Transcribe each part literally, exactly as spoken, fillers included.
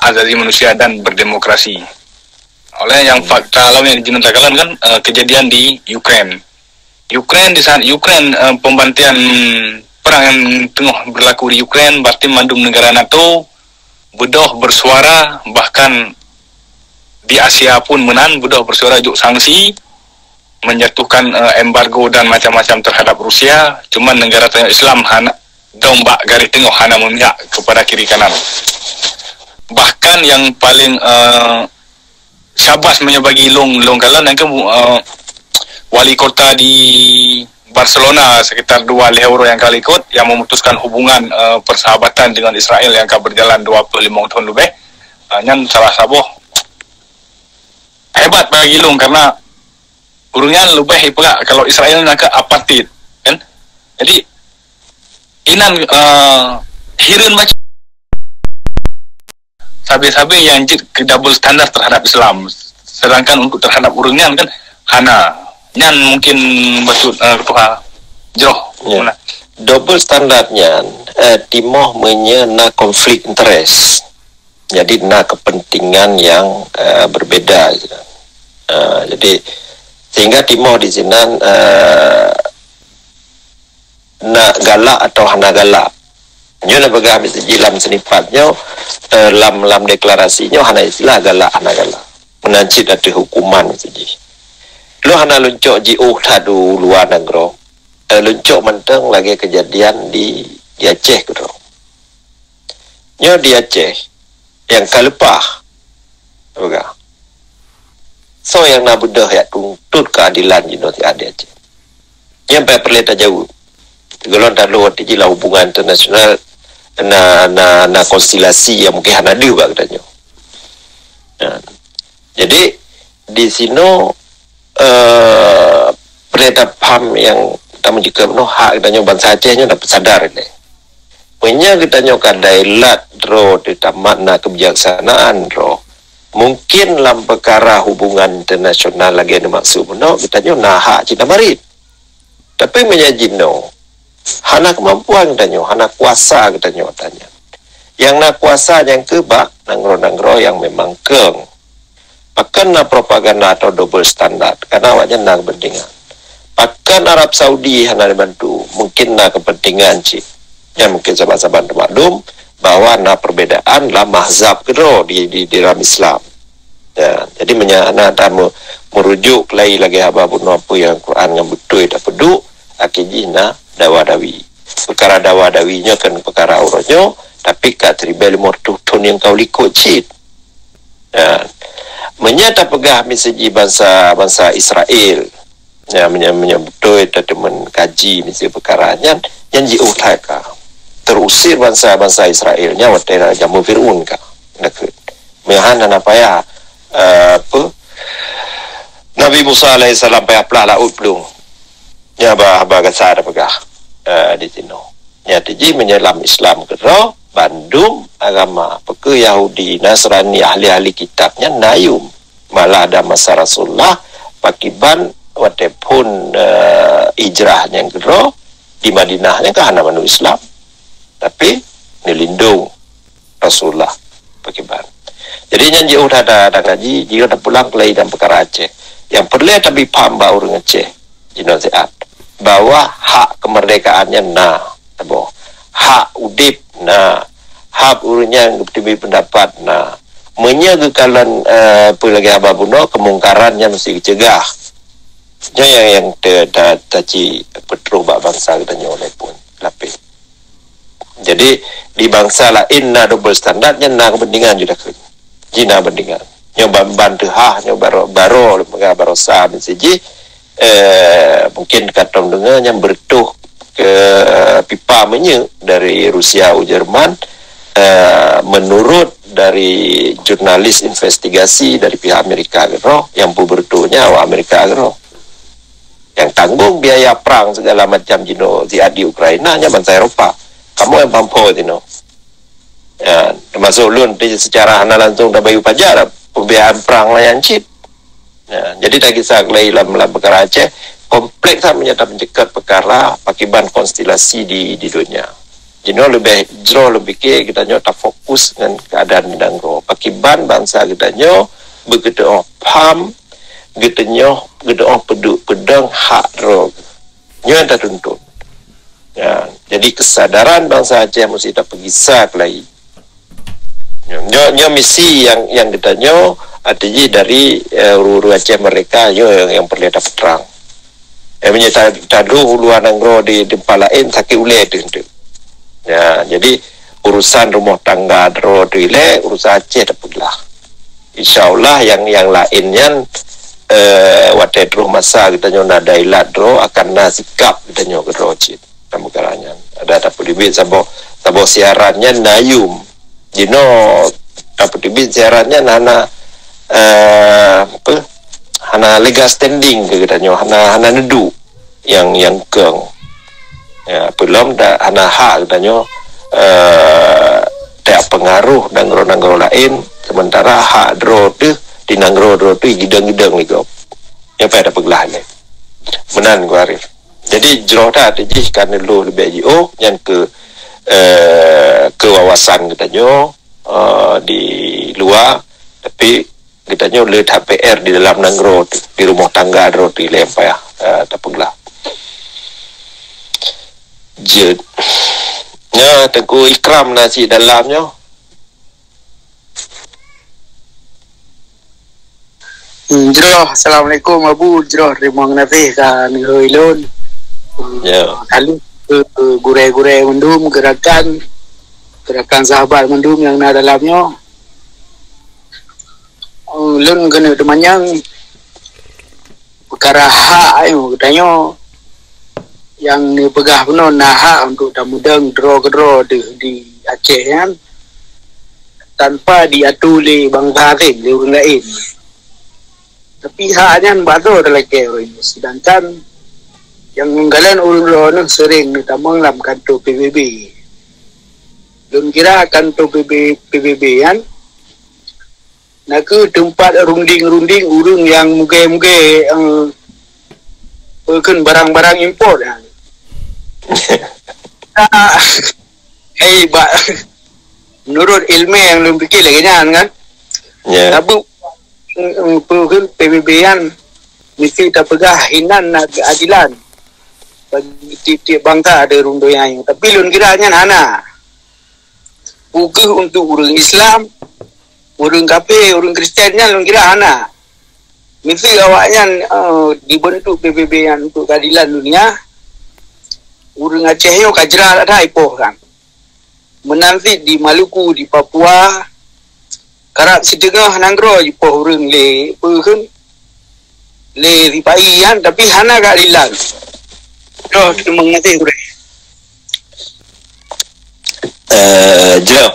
azazi manusia dan berdemokrasi. Oleh nyang fakta lawan nyang jinoe takalon kan, eh, kejadian di Ukraine. Ukraine di saat Ukraine, eh, pembantian perang yang tengah berlaku di Ukraine, berarti mandum negara NATO beudôh bersuara, bahkan di Asia pun meunan beudôh bersuara jok sanksi, menjatuhkan, eh, embargo dan macam-macam terhadap Rusia. Cuman negara tanyoe Islam hana dong bak garis tengah, hana memihak kepada kiri kanan. Bahkan yang paling, eh, syabas meunyoe bagi lôn, lôn kalon nyang ke, eh, wali kota di Barcelona sekitar dua lhèe uroe nyang ka likot yang memutuskan hubungan, eh, persahabatan dengan Israel yang ka berjalan dua puluh lima tahun lebih. Eh, nyan salah saboh hebat bagi lôn karena ureueng nyan leubeh ipeugah kalau Israel nyan ke apartheid, kan? Jadi inan, eh, hireuen macam sabe-sabe yang jeuet ke double standard terhadap Islam. Sedangkan untuk terhadap ureueng nyan kan hana. Nyan mungkin bacut, eh, tuha jroh. Ya. Mana? Double standard nyan, eh, timoh meunyoe na konflik interest. Jadi na kepentingan yang, eh, berbeda. Eh, jadi sehingga timoh di sinan, eh, nak galak atau hana galak. Nyoe na peugah misi ji lam senipat nyoe, eh, lam, lam deklarasi nyoe hana istilah galak hana galak. Meunan cit ateueh hukuman misi ji. Lôn hana lôn cok jiôh that u luwa nanggroe. Eh, lôn cok mantong lagèe kejadian di, di Aceh keudroe. Nyoe di Aceh nyang ka leupah. Peugah. Soe nyang na beudôh jak tuntut keuadilan jinoe siat di Aceh? Nyan payah peureulèe tajaweueb. Gohlom taklôh watèe jih lam hubungan internasional na, na, na konstelasi nyang mungken hana deuh bak geutanyoe. Nah, jadi di sinoe, eh, peureulèe tapaham nyang tameujeuet keunoe hak geutanyoe bansa Aceh nyoe dapeusadar ilèe. Meunyoe geutanyoe ka dailat droe teuh tamat na keubijaksanaan droe, mungken lam peukara hubungan internasional lagèe neumaksud bunoe geutanyoe na hak cit na barit. Tapi meunyoe jinoe hana keumampuan geutanyoe, hana kuasa geutanyoe ata nyan. Nyang na kuasa nyang keu bak nanggroe-nanggroe nyang memang keung. Pakon na propaganda atau double standard? Karena awaknyan na kepentingan. Pakon Arab Saudi hana dibantu? Mungkin na kepentingan cit. Nyan mungkin saban-saban teumaklum bahwa na perbedaan lam mazhab keudroe di, di, di dalam Islam. Ya, jadi meunyoe na ta me-, merujuk keulai lagèe haba bunoe peue nyang Quran ngon beutôi tapeuduek, akhé jih na dawa-dawi. Peukara dawa-dawi nyoe kon peukara uroe nyoe, tapi ka siribèe limong reutôh thon nyang ka u likot cit. Ya. Meunyoe tapeugah miseue jih bansa, bansa Israel, ya, meunyoe, meunyoe beutôi tateumeung kaji miseue peukara nyan, nyan jiôh that ka. Terusir bansa-bansa Israel nyan watèe jameun Fir'aun ka. Meunyoe hana payah, eh, apa, Nabi Musa alaihissalam payah plah laôt plueng. Nyan haba, haba gasa tapeugah, eh, di sinoe. Nyan teuh jih meunyoe lam Islam keudroe, bandum agama, peue keuh Yahudi, Nasrani, ahli-ahli kitab nyan na yum. Malah dah masa Rasulullah, pakiban watèe phon, eh, hijrah nyang keudroe, di Madinah nyan ka hana mandum Islam. Tapi neulindong Rasulullah pakiban. Jadi nyan jiôh that, that ngaji, jiôh that pulang keulai dalam peukara Aceh. Nyang peureulèe tabri paham bak ureueng Aceh jinoe siat bahwa hak kemerdekaan nyan na, saboh. Hak udép na, hak ureueng nyang geuteubiet peundapat na. Meunyoe geukalon, eh, peue lagèe haba bunoe, keumungkaran nyan meusti geuceugah. Nyoe nyang, nyang te-, ta-, taci peutroh bak bansa geutanyoe lé pun lapéh. Jadi di bansa laén na double standard, nyan na kepentingan jih takheun. Jih na kepentingan. Nyoe ban, ban teuhah, nyoe baro, baro, lembaga baroesa miseue jih, eh, mungkin ka tom deungoe nyan beureutoh ke pipa minyeuk dari Rusia u Jerman, eh, menurut dari jurnalis investigasi dari pihak Amerika keudroe, nyang peubeureutoh nyan awak Amerika keudroe. Nyang tanggong biaya prang segala macam jinoe siat di Ukraina nyan bansa Eropa. Kamoe nyang pampo jinoe. Ya, termasuk lôn di secara hana langsung tabayeue pajar pembiayaan prang nyan cit. Ya, jadi tagisa keulai lam, lam peukara Aceh, kompleks that meunyoe tapeunceukot peukara pakiban konstelasi di, di donya. Jinoe leubeh jroh lôn pike geutanyoe tafokus ngon keuadaan di nanggroe. Kiban bansa geutanyoe beugeutu'oh pham, geutanyoe, geutu'oh peuduek peudong hak droe. Nyoe nyang tatuntut. Ya, jadi kesadaran bansa Aceh mesti tapeugisa keulai. Nyoe, nyoe misi nyang, nyang geutanyoe, arti jih dari, eh, ureuëng-ureuëng Aceh merdeka, nyoe nyang, nyang peureulée tapeutrang. Eh, meunyoe ta-, taduek u luwa nanggroe di, di teumpat laén, sakét ulée teuh, teuh. Ya, jadi urusan rumoh tangga droe teuh ilée, urusan Aceh tapeuglah. Insya Allah nyang, nyang laén nyan, eh, watée troh masa geutanyoe na dailat droe, akan na sikap geutanyoe keudroe cit. Dalam peukara nyan. Ada tapeuteubiet saboh, saboh siaran nyan na yum. Jinoe tapeuteubiet siaran nyan hana, eh, apa, hana legal standing keu geutanyoe, hana, hana neuduek nyang, nyang keung. Ya, peulom da hana hak geutanyoe, eh, tapengaruh nanggroe-nanggroe laén, sementara hak droe teuh di nanggroe droe teuh gidong-gidong lé gob. Nyan payah tapeuglah lé. Meunan, Guru Arif. Jadi, jroh that jih ka neulheueh leubeh jiôh, nyan keu, eh, keu wawasan geutanyoe, eh, di luwa, tapi geutanyoe le that P R di dalam nanggroe, di rumoh tangga droe teuh ilée payah, eh, tapeuglah. Jeuet. Nyoe Teungku Ikram na cit dalam nyoe. Hmm, jroh, assalamualaikum Abu, jroh teurimong gaséh ka neuhôi lôn. Ya. Lalu keu gurée-gurée mandum, gerakan, gerakan sahabat mandum nyang na dalam nyoe. Hmm, lôn keuneuk teumanyong peukara hak ayue geutanyoe nyang neupeugah bunoe na hak untuk tameudong droe keudroe deuh di Aceh nyan tanpa diatu lé bansa asing, lé ureuëng laén. Tapi hak nyan bak droe talakée ureuëng, sedangkan nyang meugalon ureuëng droe nyoe sering neutamong lam kantô P B B. Lôn kira kantô P B, P B B nyan na kheueh teumpat runding-runding ureuëng nyang mugée-mugée, eh, peukheun barang-barang import nyan. Ah, hei, bak, menurut ilmu nyang lôn pikir lagée nyan kan. Ya. Tapi, mm, mm, peukheun P B B nyan mesti tapeugah hinan na keuadilan bagi tieb-tieb bansa di rundoi nyan. Tapi lôn kira nyan hana. Peukheun untuk ureuëng Islam, ureuëng kafé, ureuëng Kristen nyan lôn kira hana. Mesti awaknyan, eh, dibentuk P B B nyan untuk keadilan dunia. Ureuëng Aceh nyoe ka jrat that ipoh kan. Meunan cit di Maluku, di Papua, karab siteungoh nanggroe jipoh ureuëng lé, peukheun, lé sipa-i nyan, tapi hana keadilan. Droe teurimong gaséh gurée. Eh, jroh.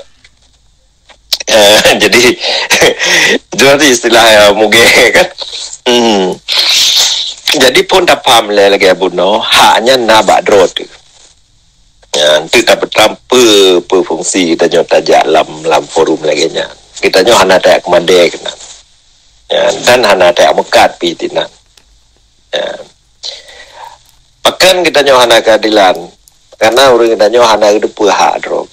Eh, jadi, jroh tu istilah, eh, mugée kan. Hmm. Jadi phon tapaham lé lagée bunoe, hak nyan na bak droe teuh. Ya, untuk tapeutampa peue fungsi geutanyoe tajak lam, lam forum lagée nyan. Geutanyoe hana tajak keumadée keunan. Ya, dan hana tajak meukat pih tinan. Ya. Pakon geutanyoe hana keadilan? Karena ureuëng geutanyoe hana geuteupeue hak droe.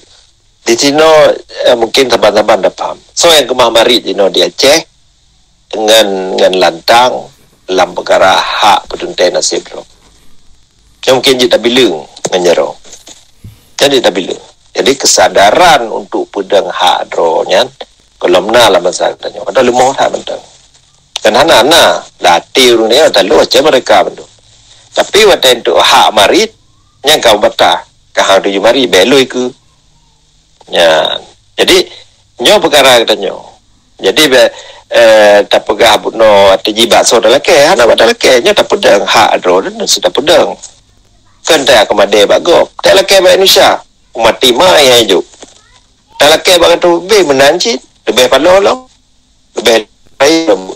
Di sinoe, eh, mungkin saban-saban tapaham. Soe nyang keumah marit jinoe di Aceh ngon, ngon lantang lam peukara hak peuteuntée naseb droe. Nyoe mungkin jeuet tabileueng ngon jaroe. Jadi tabileueng. Jadi kesadaran untuk peudong hak droe nyan gohlom na lam bansa geutanyoe. Padahai leumoh that mantong. Kan hana na, lam até ureuëng nyan talu Aceh merdeka bandum. Tapi watée untuk hak marit, nyan ka meubatah. Ka hang tuju marit, bék lôi keu. Nyan. Jadi, nyoe peukara geutanyoe. Jadi, be-, eh, tapeugah bunoe ateueh jih bak soe talakée, hana bak talakée. Nyoe tapeudong hak droe nyan, si tapeudong. Kon tajak keumadée bak gob. Talakée bak Indonesia, mati mai hai jok. Talakée bak kantô P B B meunan cit, leubeh paloe lom. Leubeh rayeuk lom.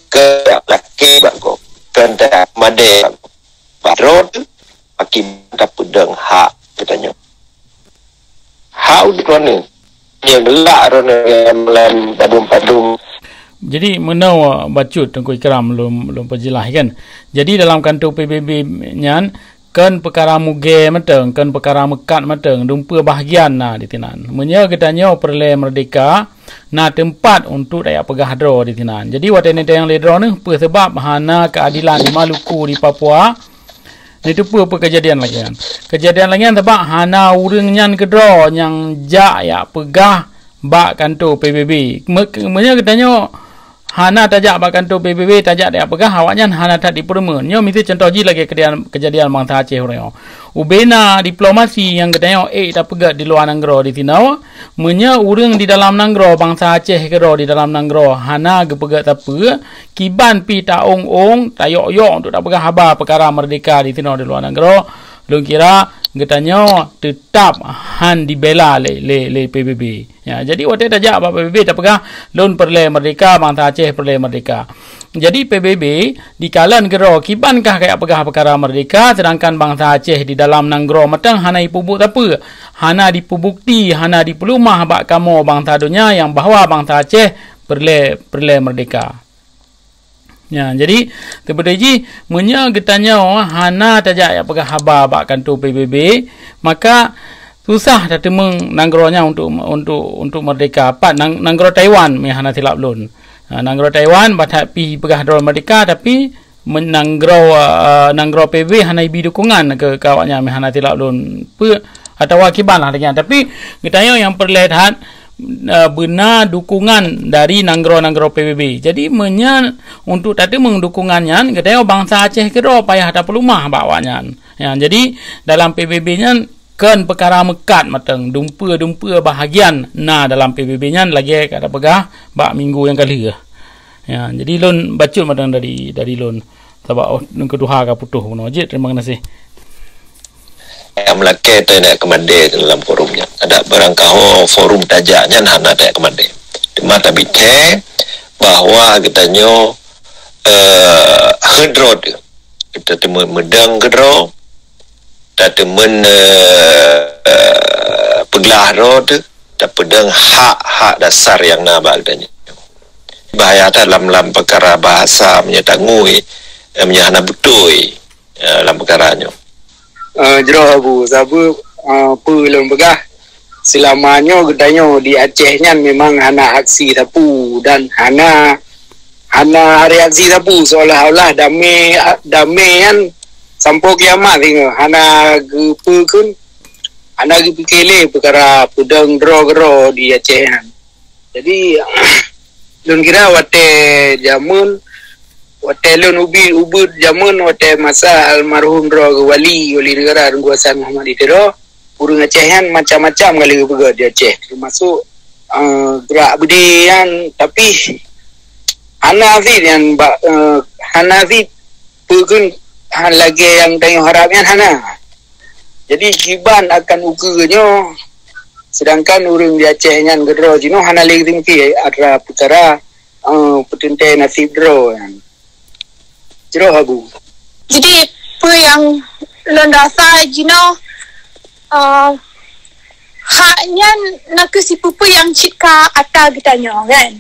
Kon talakée bak gob. Kon tajak keumadée bak gob. Bak droe teuh, akibat tapeudong hak geutanyoe. Hak udeb droeneuh. Nyang geulak droeneuh lam, lam padum-padum. Jadi, meunoe bacut Teungku Ikram lôn, lôn peujeulaih kan. Jadi, dalam kantô P B B nyan, kon peukara mugée mantong, kon peukara meukat mantong, dumpeue bahagian na di tinan. Meunyoe geutanyoe peureulée meurdeka, Na teumpat untuk tajak peugah droe di sinan. Jadi watée neutanyong lé droeneuh peue sabab hana keuadilan di Maluku, di Papua, neuteupeue peue keujadian lagée nyan. Keujadian lagée nyan sabab hana ureuëng nyan keudroe nyang jak jak peugah bak kantô P B B. Me-, meunyoe geutanyoe hana tajak bak kantô P B B, tajak tajak peugah, awaknyan hana that jipeureumeun. Nyoe miseue cuntoh jih lagée keujadian, keujadian bansa Aceh uroe nyoe. Ubena diplomasi nyang geutanyoe ék tapeugét di luwa nanggroe di sinoe, meunyoe ureuëng di dalam nanggroe bansa Aceh keudroe di dalam nanggroe hana geupeugét sapeue, kiban pih taong-ong, tayok-yok untuk tapeugah haba peukara meurdehka di sinoe di luwa nanggroe, lôn kira geutanyoe teutab han dibela lé, lé, lé P B B. Ya, jadi watée tajak bak P B B tapeugah, "Lôn peureulée meurdehka, bansa Aceh peureulée meurdehka." Jadi P B B dikalon keudroe, kiban kah kajak peugah peukara meurdehka, seudangkan bansa Aceh di dalam nanggroe mantong hana jipeubuet sapeue, hana jipeubukti, hana jipeuleumah bak kamoe bansa donya nyang bahwa bansa Aceh peureulée, peureulée meurdehka. Ya, jadi, seperti jih, meunyoe geutanyoe hana tajak jak peugah haba bak kantô P B B, maka susah tateumeung nanggroe nyan untuk, untuk, untuk meurdehka. Pat nang-, nanggroe Taiwan, meuhana silap lôn. Ha, nanggroe Taiwan, bah that pih peugah droe meurdehka, tapi men-, nanggroe, eh, nanggroe P B B hana jibi dukungan keu, keu awaknyan, meuhana silap lôn. Peue atawa kiban lah dengan. Tapi geutanyoe nyang peureulée that, eh, beuna dukungan dari nanggroe-nanggroe P B B. Jadi, meunyoe untuk tateumeung dukungan nyan, geutanyoe bansa Aceh keudroe payah tapeuleumah bak awaknyan. Ya, jadi, dalam P B B nyan kon peukara meukat mantong, dumpeue-dumpeue bahagian na dalam P B B nyan lagée ka tapeugah bak minggu nyang ka lheueh. Ya, jadi lôn bacut mantong dari, dari lôn. Sabab, oh, nyang keuduha ka putôh bunoe jeuet. Terima kasih. Nyang meulakée teuh neuk keumadé dalam forum nyan. Adak barangkaho forum tajak nyan hana tajak keumadé. Teuma tabitée bahwa geutanyoe, eh, heuet droe teuh. Tateumeung meudang keudroe, tateumeung, eh, eh, peuglah droe teuh, tapeudong hak-hak dasar nyang na bak geutanyoe. Bahaya that lam, lam peukara bahasa meunyoe tangui, eh, meunyoe hana beutôi, eh, lam peukara nyoe. Eh, jroh Abu, sabe, eh, peue lôn peugah, seulama nyoe geutanyoe di Aceh nyan memang hana aksi sapeue dan hana, hana reaksi sapeue, seolah-olah damé, damé nyan sampoe kiamat singoh, hana geupeu kheun, hana geupike lé peukara peudong droe keudroe di Aceh nyan. Jadi, lôn kira watée jameun, watée lôn ubit-ubit jameun, watée masa almarhum droe geuh wali, wali neugara Teungku Hasan Muhammad di Tiro, ureuëng Aceh nyan macam-macam kali geupeugét di Aceh, teumasok, eh, gerak beudé nyan, tapi hana cit nyan bak, eh, hana cit peue kheun lagée nyang tanyoe harab nyan hana. Jadi, kiban akan ukeue nyoe, seudangkan ureuëng di Aceh nyan keudroe jinoe hana lé geuteuntée atra peukara, eh, peuteuntée naseb droe nyan. Jroh Abu. Jadi, peue nyang lôn rasa jinoe, eh, hak nyan nakeuh sipeue-peue nyang cit ka ata geutanyoe, kan?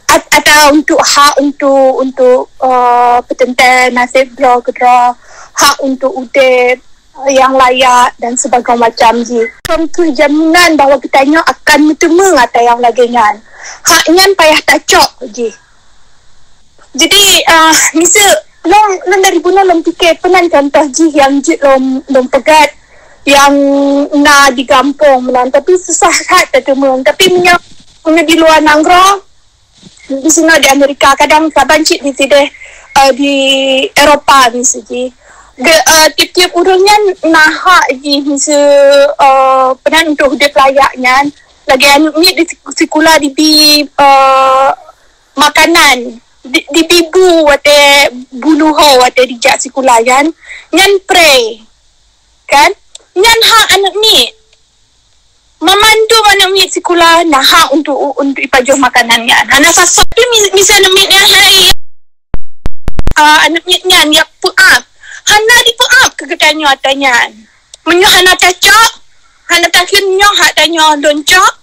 At-, ata untuk hak untuk, untuk, eh, peuteuntée naseb droe keudroe, hak untuk udeb nyang layak dan sebagainya macam jih. Kon kheueh jaminan bahwa geutanyoe akan meuteumeung ata nyang lagée nyan. Hak nyan payah tacok jih. Jadi, ah, miseue lôn, lôn dari bunoe lôn pike peunan contoh jih nyang jeuet lôn, lôn peugét nyang na di gampông meunan, tapi susah that tateumeung. Tapi meunyoe, meunyoe di luwa nanggroe, di sinoe di Amerika, kadang saban cit di sideh, eh, di Eropa miseue jih. Ge-, eh, tieb-tieb ureuëng nyan na hak jih miseue, eh, peunan untuk udeb layak nyan. Lagée aneuk miet di sik-, sikula dibi, eh, makanan, di, dibi bu watée buluho watée dijak sikula nyan, nyan pré, kan? Nyan hak aneuk miet. Mamandum aneuk miet sikula na hak untuk, untuk ipajoh makanan nyan. Hana sasok. Tapi mi-, miseue aneuk miet nyan hai, ah, aneuk miet nyan jak peuap. Hana dipeuap keu geutanyoe ata nyan. Meunyoe hana tacok, hana takheun nyoe hak tanyoe lôn cok,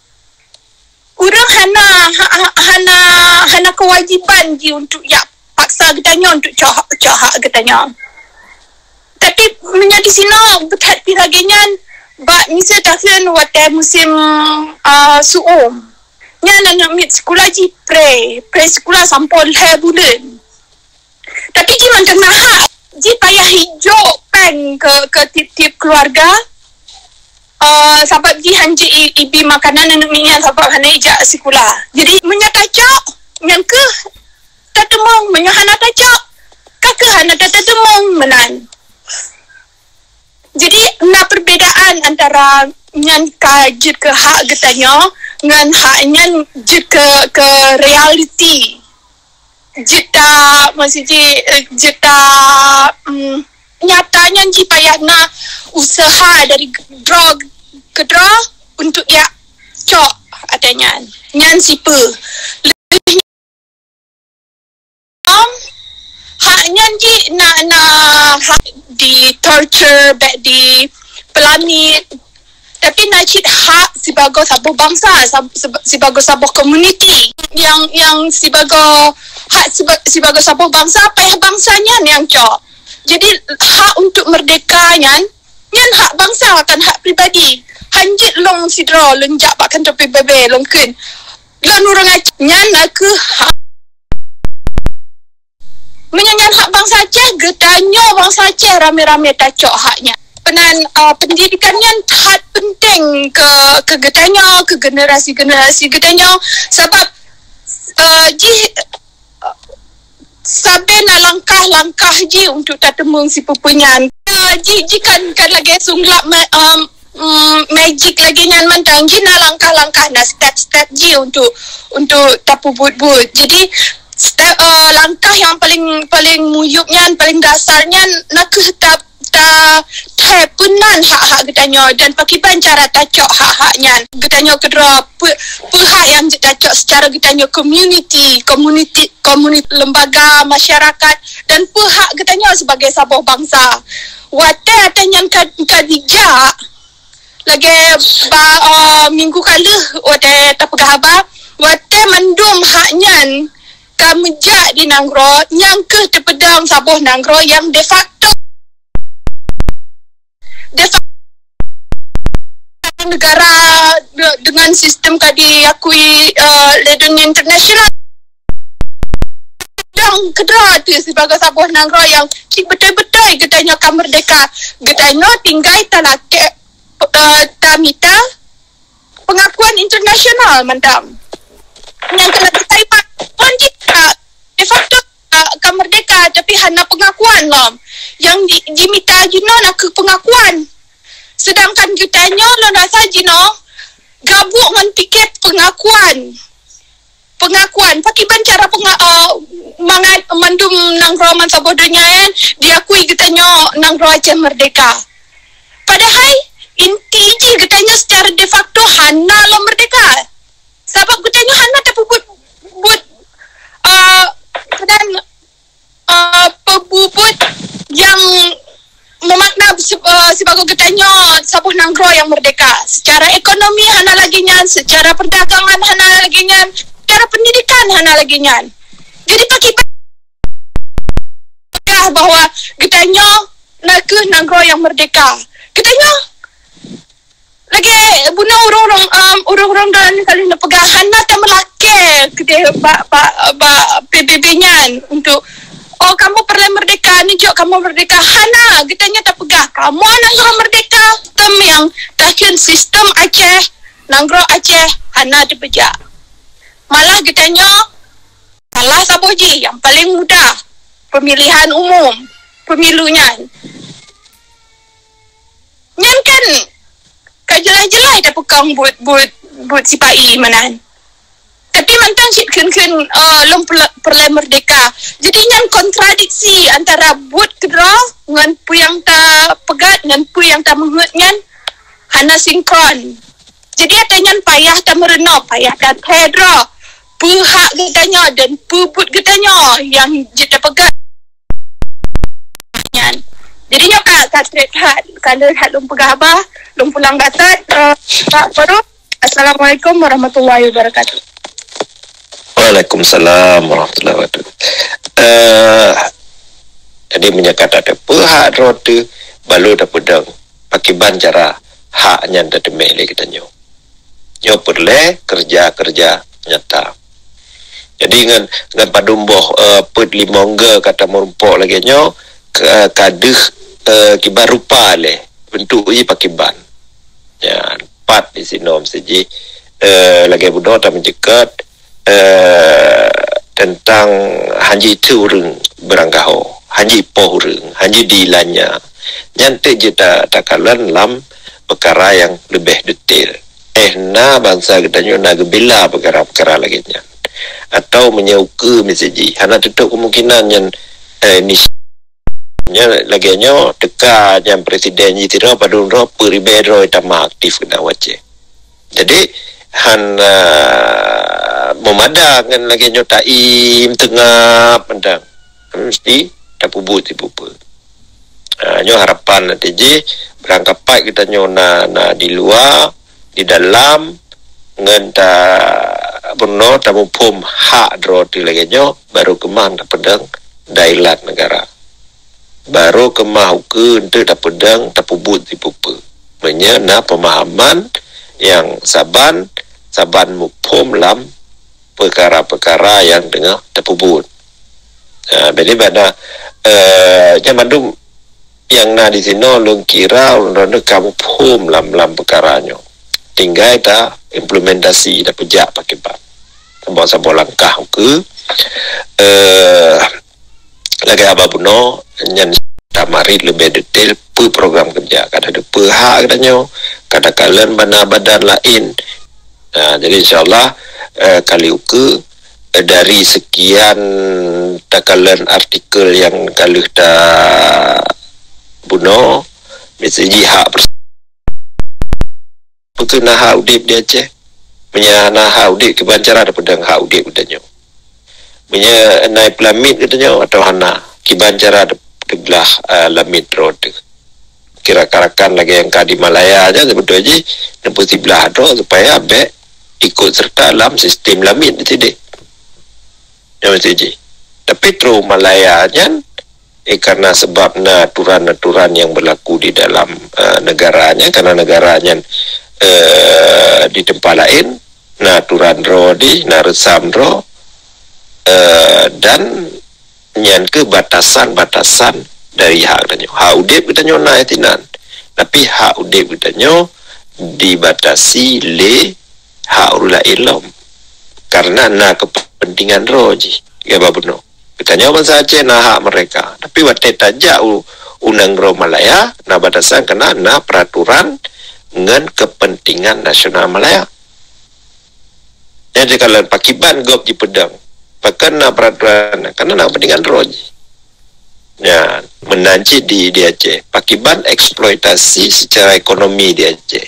ureuëng hana, ha-, ha-, hana, hana keuwajiban jih untuk jak paksa geutanyoe untuk cok, cok hak geutanyoe. Tapi meunyoe di sinoe beuthat pih lagée nyan, bak miseue takheun watée musim, ah, su'um. Nyan aneuk miet sikula jih pre, pre sikula sampoe lhèe buleuen. Tapi jih mantong na hak, jih payah ijok péng keu, keu tiep-tiep keuluwarga. Eh, sabab jih hanjeuet i-, ibi makanan aneuk miet nyan sabab hana ijak sikula. Jadi, meunyoe tacok, nyan keuh tateumeung, meunyoe hana tacok, ka keuh hana tateumeung meunan. Jadi, na perbedaan antara nyan ka jeuet keu hak geutanyoe ngon hak nyan jeuet keu, keu realiti. Jeuet ta, maksud jih, eh, jeuet ta, mm, nyata nyan jih payah na useuha dari droe keudroe untuk jak cok ata nyan. Nyan sipeue. Lheueh nyan, hak nyan jih na, na hak di torture, bèk di peulamiet. Tapi na cit hak sibagoe saboh bansa, sab-, seb-, sibagoe saboh komuniti. Nyang, nyang sibagoe hak siba-, sibagoe saboh bansa, payah bansa nyan nyang cok. Jadi, hak untuk merdeka nyan, nyan hak bansa, kon hak pribadi. Hanjeuet lôn sidroe, lôn jak bak kantor P B B, lôn kheun, lôn ureueng Aceh, nyan na keuh hak. Meunyoe nyan hak bansa Aceh, geutanyoe bansa Aceh ramé-ramé tacok hak nyan. Peunan, uh, pendidikan nyan that penting keu, keu geutanyoe, keu generasi-generasi geutanyoe. Sabab, uh, jih, uh, sabe na langkah-langkah jih untuk tateumeung sipeue-peue nyan. Uh, jih, jih kan, kan lagèe sungglap ma-, um, mm, magic lagèe nyan mantong. Jih na langkah-langkah, na step-step jih untuk, untuk tapeubuet-buet. Jadi, step, eh, langkah nyang paling, paling miyueb nyan, paling dasar nyan, na keuh ta, ta, ta peunan hak-hak geutanyoe dan pakiban cara tacok hak-hak nyan. Geutanyoe keudroe, peue, peue hak nyang jeuet tacok secara geutanyoe komuniti, komuniti, komuniti, lembaga masyarakat, dan peue hak geutanyoe sibagoe saboh bansa. Watèe ata nyan ka, ka jijak, lagèe ba, eh, minggu ka lheueh watèe tapeugah haba, watèe mandum hak nyan ka meujak di nanggroe, nyan keuh teupeudong saboh nanggroe nyang de facto. De facto negara de-, dengan sistem ka diakui, eh, lé dunia internasional. Dong keudroe teuh sibagoe saboh nanggroe nyang cit beutôi-beutôi geutanyoe ka merdeka. Geutanyoe tinggai talakèe, eh, tamita pengakuan internasional mantong. Nyang keuneuk Taiwan pun jih ka de facto ka, ka merdeka, tapi hana pengakuan lom. Nyang ji-, jimita jinoe na keuh pengakuan. Sedangkan geutanyoe lôn rasa jinoe gabuk ngon pike pengakuan. Pengakuan, pakiban cara penga-, eh, mangat mandum nanggroe bansaboh donya nyan diakui geutanyoe nanggroe Aceh merdeka. Padahai inti jih geutanyoe secara de facto hana lom merdeka. Sabab geutanyoe hana tapeubuet buet, eh, dan, eh, peubuet nyang meumakna se-, eh, sibagoe geutanyoe saboh nanggroe nyang merdeka. Secara ekonomi hana lagèe nyan, secara perdagangan hana lagèe nyan, secara pendidikan hana lagèe nyan. Jadi pakiban bahwa geutanyoe na keuh nanggroe nyang merdeka. Geutanyoe lagèe bunoe ureueng-ureueng, em, ureueng-ureueng dalam kali neupeugah hana tameulakèe keudeh bak, bak, bak P B B nyan untuk, "Oh, kamoe peureulèe merdeka, neujok kamoe merdeka." Hana, geutanyoe tapeugah, "Kamoe nanggroe merdeka." Sistem nyang takheun sistem Aceh, nanggroe Aceh hana teupeujak. Malah geutanyoe salah saboh jih nyang paleng mudah, pemilihan umum, pemilu nyan. Nyan kan ka jeulaih-jeulaih tapeukong buet, buet, buet sipa-i meunan. Tapi mantong cit kheun-kheun, eh, lôn peureulèe merdeka. Jadi nyan kontradiksi antara buet keudroe ngon peue nyang tapeugah ngon peue nyang tameuheuet nyan hana sinkron. Jadi, watèe nyan payah tameurunoe, payah tathèe droe. Peue hak geutanyoe dan peue buet geutanyoe nyang jeuet tapeugah nyan. Jadi, nyoe ka, ka trép that, ka lheueh that lôn peugah haba, lôn pulang bak that, eh, Pak Farouk. Assalamualaikum warahmatullahi wabarakatuh. Waalaikumsalam warahmatullahi wabarakatuh. Eh, jadi, meunyoe ka tathèe peue hak droe teuh, baru tapeudong pakiban cara hak nyan tateumèe lé geutanyoe. Nyoe peureulèe keureuja-keureuja nyata. Jadi ngon, ngon padum boh, eh, peuet limong ge ka tameurumpok lagèe nyoe, ka, ka deuh, eh, kiban rupa lé, beuntuk jih pakiban. Ya, pat di sinoe meuseujih, eh, lagèe bunoe tameujeuket, eh, teuntang hanji teu ureueng beurangkaho, hanji poh ureueng, hanji dilanya. Nyan teuk jeuet ta-, takalon lam peukara nyang leubeh detail. Eh, na bansa geutanyoe na geubila peukara-peukara lagèe nyan. Atawa meunyoe ukeue meuseujih, hana teutup kemungkinan nyan, eh, ni Nyoe lagèe nyoe, teuka nyan presiden jih sidroe padum droe, peuribèe droe tamah aktif keunan u Aceh. Jadi, han, eh, meumada ngon lagèe nyoe taim teungab mantong. Meusti tapeubuet sipeue-peue. Ah, nyoe harapan lagèe jih, beurangkapat geutanyoe na, na di luwa, di dalam, ngon ta, bunoe tamuphom hak droe teuh lagèe nyoe, barô keumah tapeudong dailat neugara. Barô keumah ukeue eunteuk tapeudong, tapeubuet sipeue-peue. Meunyoe na peumahaman nyang saban, saban muphom lam peukara-peukara nyang teungoh tapeubuet. Ha, jadi bak na, eh, nyan mandum nyang na di sinoe lôn kira ureueng droeneuh ka muphom lam, lam peukara nyoe. Tinggai ta implementasi, tapeujak pakiban. Saboh-saboh langkah ukeue, eh, lagèe haba bunoe nyan tamarit leubeh detail peue program keureuja, ka na peue hak geutanyoe, ka takalon bak na badan laén. Nah, jadi insya Allah, eh, kali ukeue, eh, dari sekian takalon artikel nyang ka lheueh tabunoe, meuseujih hak pers-, peu kheueh na hak udép di Aceh. Meunyoe hana hak udép, kiban cara tapeudong hak udép geutanyoe. Meunyoe na peulamiet geutanyoe atawa hana, kiban cara teu-, teublah, eh, lamiet droe teuh. Kira-kirakan lagèe nyang ka di Malaya nyan, seubeutôi jih neupeu siblah droe supaya bèk ikut serta lam sistem lamiet sidéh. Nyan meusti jih. Tapi trôh Malaya nyan, eh, karena sebab na aturan-aturan yang berlaku di dalam, eh, negara nyan, karena negara nyan, eh, di teumpat laén, na aturan droe di, na reusam droe, eh, dan nyan keuh batasan-batasan dari hak geutanyoe. Hak udép geutanyoe na sinan, tapi hak udép geutanyoe dibatasi lé hak ureueng laén lom, karena na keupeuntingan droe jih. Ya, bah bunoe. Geutanyoe bansa Aceh na hak merdeka, tapi watèe tajak u, u nanggroe Malaya, na batasan karena na peraturan ngon keupeuntingan nasional Malaya. Jadi kalau pakiban gob jipeudong, pakon na peraturan, karena na keupeuntingan droe jih. Ya, meunan cit di, di Aceh. Pakiban eksploitasi secara ekonomi di Aceh.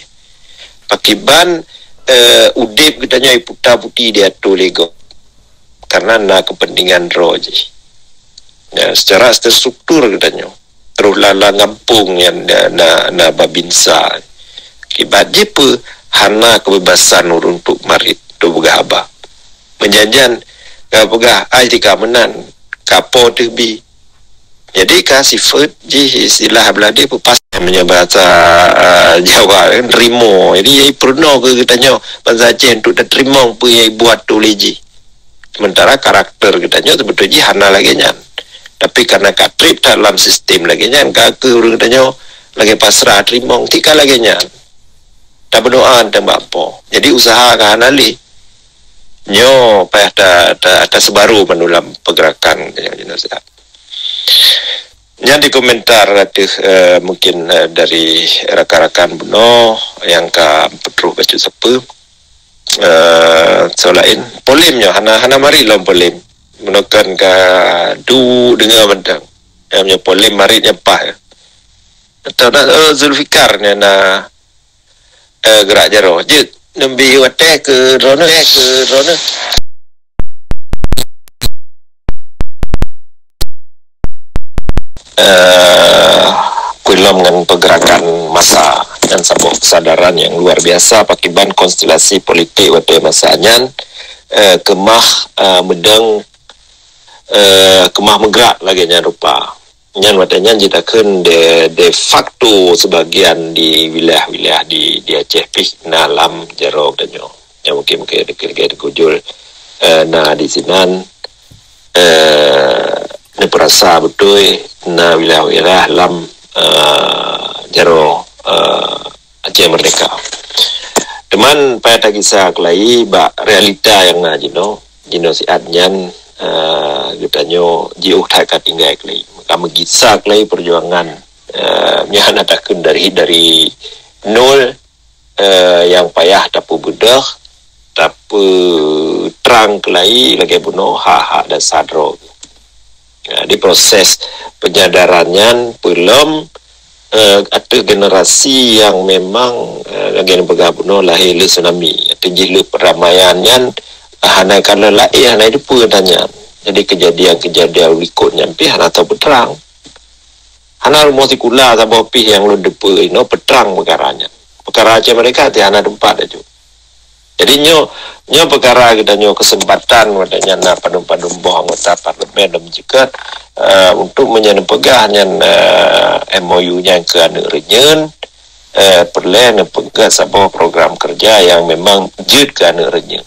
Pakiban, eh, udép geutanyoe iputa-puti diatô lé gob. Karena na keupeuntingan droe jih. Ya, secara terstruktur geutanyoe. Trôh lam, lam gampông nyan na, na, na babinsa. Akibat jih peue hana keubebasan ureueng untuk marit, untuk peugah haba. Meujan-jan ka peugah, "Ai tika meunan, ka po teuh bi." Jadi ka sifeuet jih istilah Beuladi peupas. Meunyoe bahasa, ah, Jawa kan, rimo. Jadi, ya, peurunoe keu geutanyoe bansa Aceh untuk tateurimong peue nyang ibuat tuléh jih. Sementara karakter geutanyoe seubeutôi jih hana lagèe nyan. Tapi karena ka trép that lam sistem lagèe nyan, ka keu ureueng geutanyoe lagèe pasrah teurimong, tika lagèe nyan. Tabeudoa teuh bak Po. Jadi usaha ka hana lé. Nyoe payah ta, ta, taseubarô mandum lam peugerakan geutanyoe jinoe siat. Nyan di komentar ateueh, eh, mungkin, eh, dari rakan-rakan bunoe nyang ka peutrôh bacut sapeue. Eh, soe laén, Polem nyoe hana, hana marit lom Polem. Meunokon ka duek deungoe mantong. Nyang nyoe Polem marit nyan paih. Atau na, eh, Zulfikar nyan na eh, geurak jaroe. Jeuet, neubi watèe keu droeneuh, keu droeneuh. Eh, kuilom ngon peugerakan massa nyan saboh keusadaran nyang luar biasa pakiban konstelasi politik watèe masa nyan, eh, keumah, eh, meudong, eh, keumah meugrak lagèe nyan rupa. Nyan watèe nyan jitakheun de, de facto seubagian di wilayah-wilayah di, di Aceh pih na lam jaroe geutanyoe. Nyang mungkin-mungkin lagée-lagée di Gujul, eh, na di sinan, eh, neupeurasa beutôi na wilayah-wilayah lam, eh, jaroe, eh, Aceh Merdeka. Teuma payah tagisa keulai bak realita nyang na jinoe, jinoe siat nyan, eh, geutanyoe jiôh that ka tinggai keulai. Ka meugisa keulai peujuangan, eh, nyan hana takheun dari, dari nol, eh, nyang payah tapeubeudôh, tapeutrang keulai lagée bunoe hak-hak dasar droe. Ya, di proses penyadaran nyan peulom, eh, ateueh generasi nyang memang, eh, lagée neupeugah bunoe lahé lé tsunami. Ateueh jih lé perdamaian nyan, eh, hana kalon laén, hana teupeue tanyan. Jadi kejadian-kejadian likot nyan pih hana tau peutrang. Hana rumoh sikula saboh pih nyang lôn teupeue inoe peutrang peukara nyan. Peukara Aceh Merdeka ti hana teumpat laju. Jadi nyoe, nyoe peukara geutanyoe keuseumpatan watée nyan na padum-padum boh anggota parlemen dan meuceukat, eh, untuk meunyoe neupeugah nyan, eh, M O U nyan keu aneuëk reunyeun, eh, peureulée neupeugah saboh program kerja nyang memang jeuet keu aneuëk reunyeun.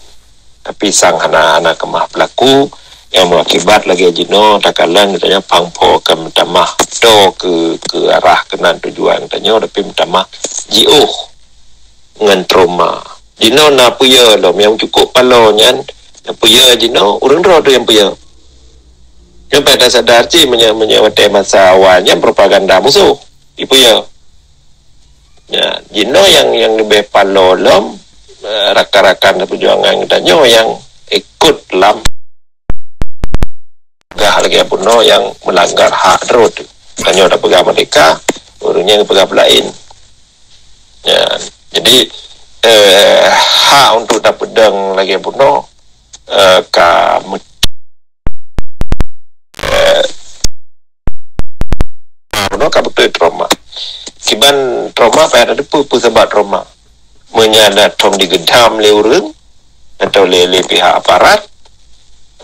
Tapi sang hana, hana keumah peulaku, nyang meuakibat lagée jinoe takalon geutanyoe pangpo ka meutamah do keu, keu arah keunan tujuan geutanyoe, tapi meutamah jiôh ngon trauma. Jinoe na peue lom nyang cukup paloe nyan, na peue jinoe ureuëng droe tu nyang peue. Nyoe payah tasadar cit meunyoe, meunyoe watée masa awai nyan propaganda musoh ipeue. Ya, jinoe nyang, nyang leubeh paloe lom, eh, rakan-rakan peujuangan geutanyoe nyang ikot lam peugah lagée bunoe nyang meulanggar hak droe teuh. Tanyoe tapeugah merdeka, ureuëng nyan peugah peulaén. Ya, jadi, eh, hak untuk tapeudong lagée bunoe, eh, ka me-, eh, bunoe ka beutôi trauma. Kiban trauma payah tateupeue peue sabab trauma. Meunyoe na thom digeudam lé ureuëng atau lé, lé pihak aparat,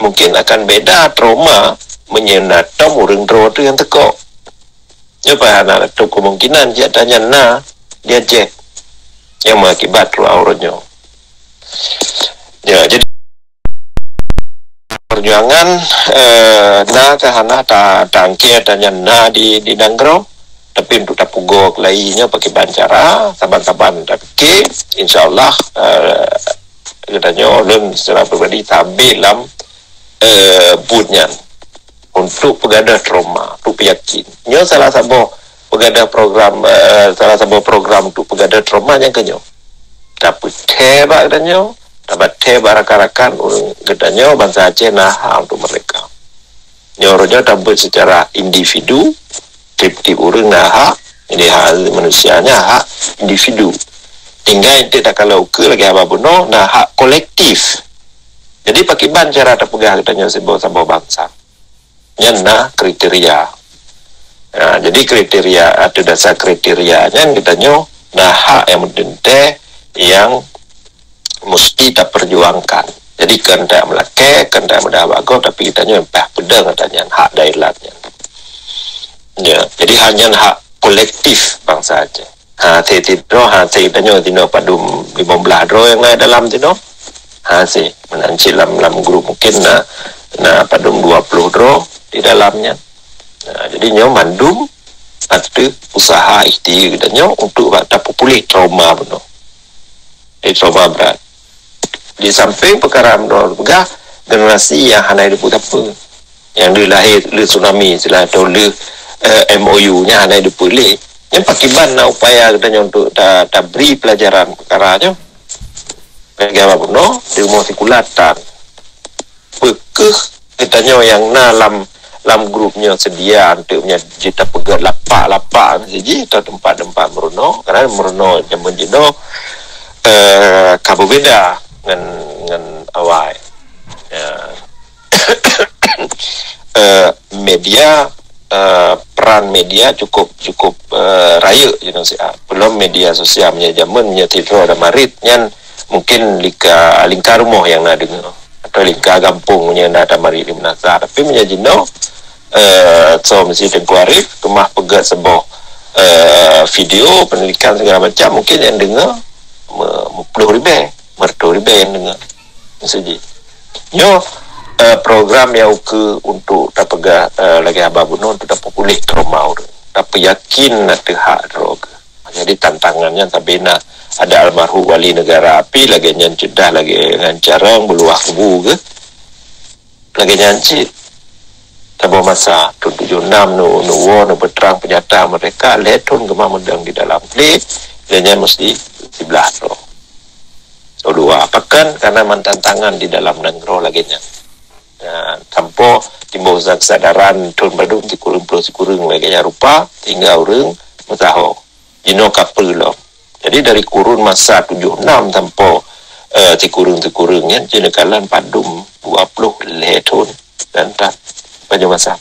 mungkin akan beda trauma meunyoe na thom ureuëng droe teuh nyang teuka. Nyoe payah na atoe kemungkinan jih tanyan na di Aceh nyang meuakibat rua uroe nyoe. Ya, jadi perjuangan, eh, na ka hana ta-, taangkée tanyan na di, di nanggroe, tapi untuk tapugoe keulai nyoe pakiban cara, saban-saban tapike, insya Allah, eh, geutanyoe lôn secara pribadi sabe lam, eh, buet nyan untuk peugadoh trauma, untuk peuyakin. Nyoe salah saboh peugadoh program, eh, salah saboh program untuk peugadoh trauma nyang keunyoe. Tapeutée bak geutanyoe, tapeutée bak rakan-rakan ureuëng geutanyoe bansa Aceh na hak untuk merdeka. Nyoe uroe nyoe tabeuet secara individu, tieb-tieb ureuëng na hak, jadi hak manusia nyan hak individu. Tinggai enteuk takalon ukeue lagée haba bunoe na hak kolektif. Jadi pakiban cara tapeugah geutanyoe siboh saboh bansa. Nyan na kriteria. Ha, jadi kriteria, ateueh dasar kriteria nyan geutanyoe na hak nyang meuteuntée nyang musti taperjuangkan. Jadi kon tameulakée, kon tameudah bak gob, tapi geutanyoe payah peudong geutanyan hak dailat nyan. Ya, jadi hak nyan hak kolektif bansa Aceh. Ha, si sidroe, ha, si tanyoe sinoe padum limong blaih droe nyang na dalam sinoe. Ha, si meunan cit lam, lam grup mungkin na, na padum dua ploh droe di dalam nyan. Ha, jadi nyoe mandum ateueh usaha ikhtiar geutanyoe untuk bak tapeupulih trauma bunoe. Eh, trauma brat. Di samping peukara bunoe peugah, generasi nyang hana jiteupeue sapeue. Nyang lheueh lahé lheueh tsunami, sila atau lheueh, eh, M O U nyan hana jiteupeue lé. Nyan pakiban na upaya geutanyoe untuk ta-, tabri peulajaran peukara nyoe. Lagée haba bunoe, di rumoh sikula tan. Peu kheueh geutanyoe nyang na lam, lam grup nyoe seudia untuk nyan jeuet tapeugét lapak-lapak siji atau teumpat-teumpat meurunoe. Karena meurunoe jameun jinoe, eh, ka beubeda ngon, ngon awai. Ya. Eh, media, eh, peran media cukup, cukup, eh, rayeuk jinoe siat. Peulom media sosial meunyoe jameun, meunyoe sidroe ada marit nyan mungkin lingka, lingka rumoh nyang na deungoe atau lingka gampông meunyoe na ada marit di meunasah. Tapi meunyoe jinoe, eh, so meusi Teungku Arif keumah peugét saboh, eh, video pendidikan segala macam, mungkin nyang deungoe me-, meuploh ribée. Meureutoh ribèe deungon. Miseujih. Nyoe, eh, program nyang ukeue untuk tapeugah, eh, lagèe haba bunoe untuk tapeupuléh trauma ureueng. Tapeuyakin na teuh hak droe geuh. Jadi tantangan nyan sabe na ada almarhum wali negara api lagèe nyan ceudah lagèe ngon carông beuluwah kubu geuh. Lagèe nyan cit. Saboh masa, thôn tujoh nam nu, nu woe, nu peutrang peunyata merdeka, lhèe thôn geumah meudong di dalam klik, lheueh nyan meusti siblaih droe. Dua pakan karena mantantangan di dalam nanggroe lagèe nyan. Ya, sampoe timbul kesadaran thôn padum sikureueng ploh sikureueng lagèe nyan rupa, tinggai ureueng meusaho. Jinoe ka peue lom. Jadi dari kurun masa tujoh nam sampoe, eh, sikureueng-sikureueng nyan, jinoe kalon padum dua ploh lhèe thôn dan tan pajoh masa.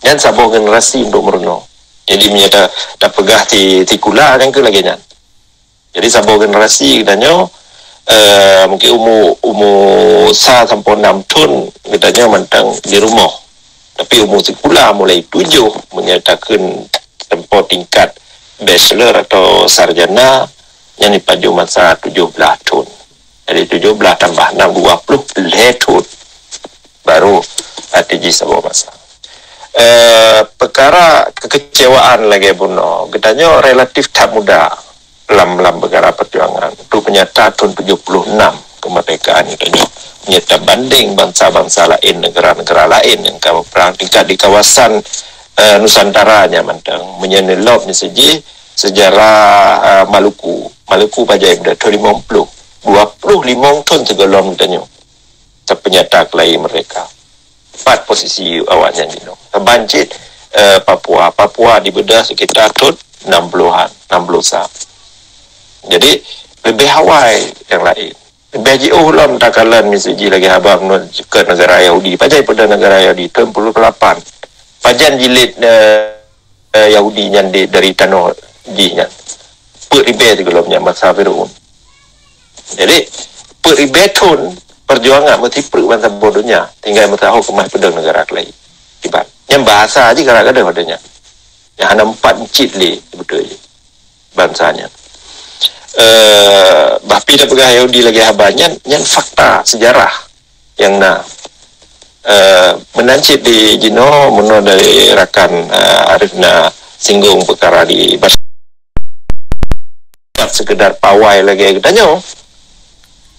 Nyan saboh generasi untuk meurunoe. Jadi meunyoe ta-, tapeugah si-, sikula nyan keuh lagèe nyan. Jadi saboh generasi geutanyoe, eh, mungkin umu, umu sa sampoe nam thôn geutanyoe mantong di rumoh. Tapi umu sikula mulai tujoh meunyoe takheun sampoe tingkat bachelor atau sarjana, nyan dipajoh masa tujoh blaih thôn. Jadi tujoh blaih tambah nam, dua ploh lhèe thôn. Baru hati jih saboh masa. Eh, peukara kekecewaan lagèe bunoe, geutanyoe relatif that muda lam, lam peukara peujuangan. Untuk peunyata thôn tujoh ploh nam keumeurdekaan geutanyoe. Meunyoe tabandeng bansa-bansa laén, negara-negara laén nyang ka meuprang tingkat di kawasan, eh, Nusantara nyan mantong. Meunyoe neulop miseujih sejarah, eh, Maluku. Maluku pajan beda thôn limong ploh. Dua ploh limong thôn sigohlom geutanyoe. Tapeunyata keulayi merdeka. Pat posisi awaknyan jinoe. Saban cit, eh, Papua. Papua dibeudôh sekitar thôn nam plohan, nam ploh sa. Jadi, leubeh awai nyang laén. Leubeh jiôh lom takalon miseujih lagèe haba bunoe keu negara Yahudi. Pajan peudeuh negara Yahudi? Thôn puluh lapan. Pajan jilét, eh, eh, Yahudi nyan di, dari tanoh jih nyan. Peuet ribèe sigohlom nyan masa Firaun. Jadi, peuet ribèe thôn peujuangan meusipreuk bansa boh donya, tinggai meusaho keumah peudong negara keulayi. Iban. Nyan bahasa jih kadang-kadang pada nyan. Nyang hana meupat cit lé beutôi jih bansa nyan. Eh, bah pi tapeugah Yahudi lagèe haba nyan, nyan fakta sejarah nyang na. Eh, meunan cit di jinoe, meunoe dari rakan, eh, Arif na singgung peukara di bas-, sekedar pawai lagèe geutanyoe.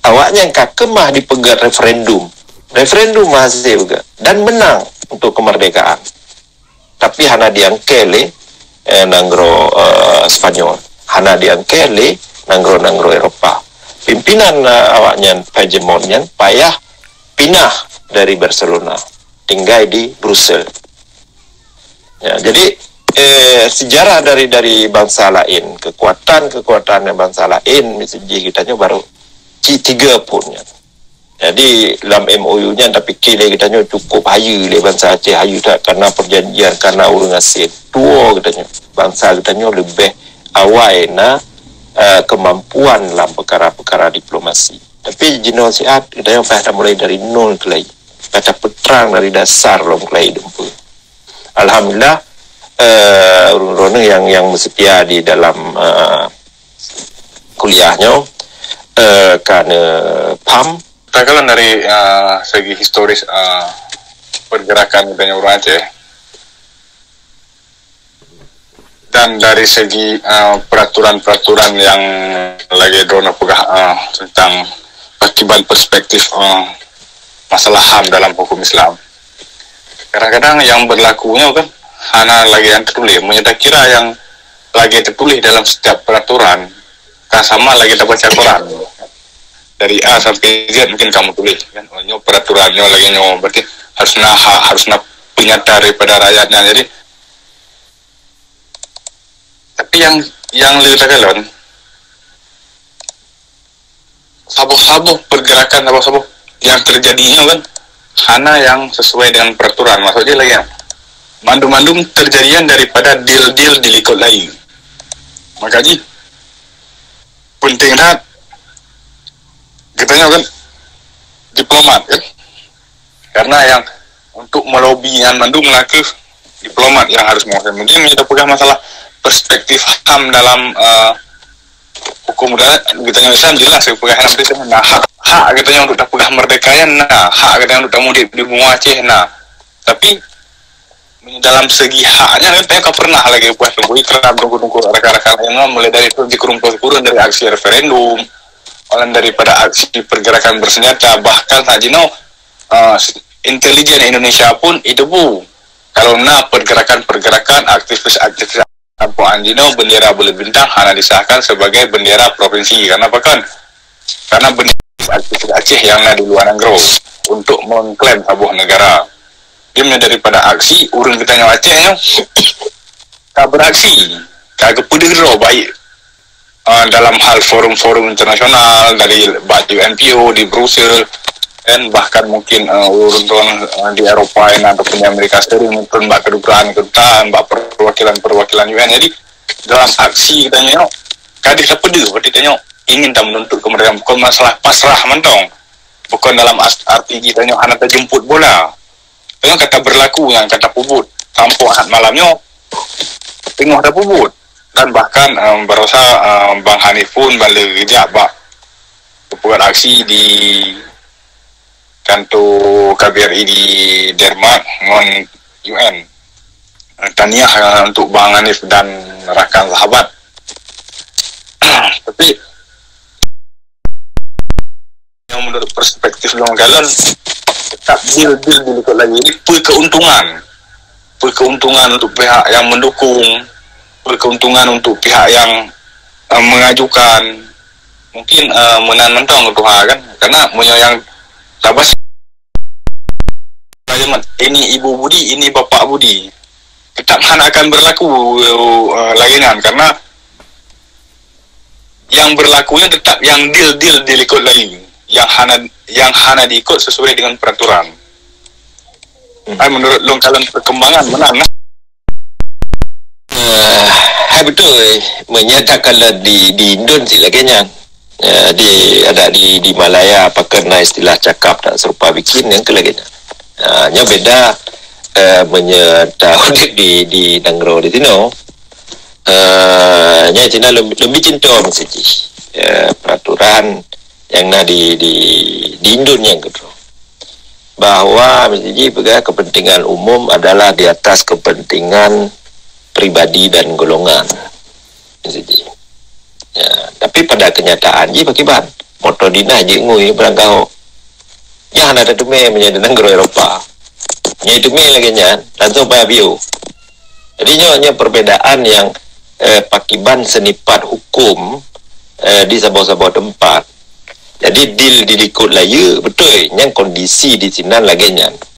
Awaknyan ka keumah dipeugèt referendum. Referendum mahasiswa juga. Dan menang untuk kemerdekaan. Tapi hana diangkée lé, eh, nanggroe, eh, Spanyol. Hana diangkée lé nanggroe-nanggroe Eropa. Pimpinan, eh, awaknyan, Puigdemont nyan payah pinah dari Barcelona, tinggai di Brussel. Ya, jadi, eh, sejarah dari, dari bansa laén, kekuatan-kekuatan bansa laén, miseujih geutanyoe baru cit tiga pun nyan. Jadi, lam M O U nyan tapike lé geutanyoe cukup hayeue lé bansa Aceh, hayeue that karena perjanjian, karena ureuëng asing. Tuwoe geutanyoe, bansa geutanyoe leubeh awai na, eh, kemampuan lam peukara-peukara diplomasi. Tapi jinoe siat, geutanyoe payah tamulai dari nol keulai. Payah tapeutrang dari dasar lom keulai dumpeue. Alhamdulillah, eh, ureuëng-ureuëng nyang, nyang meuseutia di dalam, eh, kuliah nyoe, eh, ka neupaham. Takalon dari, eh, segi historis, eh, pergerakan geutanyoe ureuëng Aceh, dan dari segi, eh, peraturan-peraturan nyang lagée droeneuh peugah, eh, tentang pakiban perspektif, eh, masalah HAM dalam hukum Islam. Kadang-kadang nyang berlaku nyoe kan hana lagée nyang teutuléh. Meunyoe takira nyang lagée teutuléh dalam setiap peraturan, ka sama lagée tabaca Quran. Dari A sampai Z mungkin kamu tuléh, kan? Oh, nyoe peraturan nyoe lagée nyoe, berarti harus na hak, harus na peunyata daripada rakyatnya. Jadi, tapi nyang, nyang le takalon, saboh-saboh pergerakan, saboh-saboh nyang terjadi nyoe kan hana nyang sesuai dengan peraturan. Maksud jih lagée nyan, mandum-mandum terjadian daripada deal-deal di likot laén. Maka jih penting that geutanyoe kan diplomat kan. Karena nyang untuk melobi nyan mandum lakeuh diplomat nyang harus menguasai. Mungkin kita peugah masalah perspektif HAM dalam, eh, hukum adat geutanyoe Islam jelas geupeugah dalam Islam na hak, hak geutanyoe untuk tapeugah merdeka nyan na, hak geutanyoe untuk tamudik di benua Aceh na. Tapi dalam segi hak nyan kan tanyoe ka pernah lagi buat tunggu ikram tunggu-tunggu rakan-rakan lain mulai dari tu di kurung kurung dari aksi referendum, orang daripada aksi pergerakan bersenjata bahkan saat jinoe uh, intelijen Indonesia pun itu bu kalau na pergerakan-pergerakan aktivis-aktivis Abu Andino bendera bulat bintang hana disahkan sebagai bendera provinsi. Kenapa kan? Karena bendera aktivis Aceh yang na di luar negara untuk mengklaim sebuah negara. Dia daripada aksi urang geutanyoe Aceh nyoe ka beraksi, ka geupeudeuh droe baik uh, dalam hal forum-forum internasional dari bak U N P O di Brussels dan bahkan mungkin uh, urang uh, di Eropa ini ataupun di Amerika Serikat mungkin bak kedutaan-kedutaan bak perwakilan-perwakilan U N. Jadi dalam aksi geutanyoe ka disepedeuh berarti tanyoe ingin dan menuntut kemerdekaan bukan masalah pasrah mantong, bukan dalam arti geutanyoe hana terjemput bola. Dengan kata berlaku yang kata pubut sampai ahat malamnya tengah ada pubut dan bahkan um, barosa um, Bang Hanif pun bala rejak bak buat aksi di kantor K B R I di Denmark ngon U N. Tahniah uh, untuk Bang Hanif dan rakan sahabat. Tapi yang menurut perspektif Long Galon tetap deal deal di likot lagi ini apa keuntungan apa keuntungan untuk pihak yang mendukung apa keuntungan untuk pihak yang uh, mengajukan mungkin uh, menang mentong tuha kan karena punya yang tabas ini ibu budi ini bapak budi tetap hana akan berlaku uh, lagi nan karena yang berlakunya tetap yang deal deal di likot lain yang hana yang hana diikut sesuai dengan peraturan. Hmm. Hai menurut long kalon perkembangan menang. Uh, hai betul menyatakan di di Indon sih lagi nya. Uh, di ada di di Malaya apakah na istilah cakap tak serupa bikin yang ke lagi nya. Uh, nya beda uh, menyatakan di di Nangro di sini. Uh, nya cina lebih, lebih cinta mesti uh, peraturan yang na di di di Indon yang kedua. Bahawa mesti pegang kepentingan umum adalah di atas kepentingan pribadi dan golongan. Mesti. Ya, tapi pada kenyataan ji pakiban motor dinas je ngui barang kau. Yang ada tetumé menjadi negara Eropa. Yang itu lagi nyan langsung payah biu. Jadi nyonya perbedaan yang eh, pakiban senipat hukum eh, di saboh-saboh tempat. Jadi deal di likot laya betul yang kondisi di sinan lagi nyan.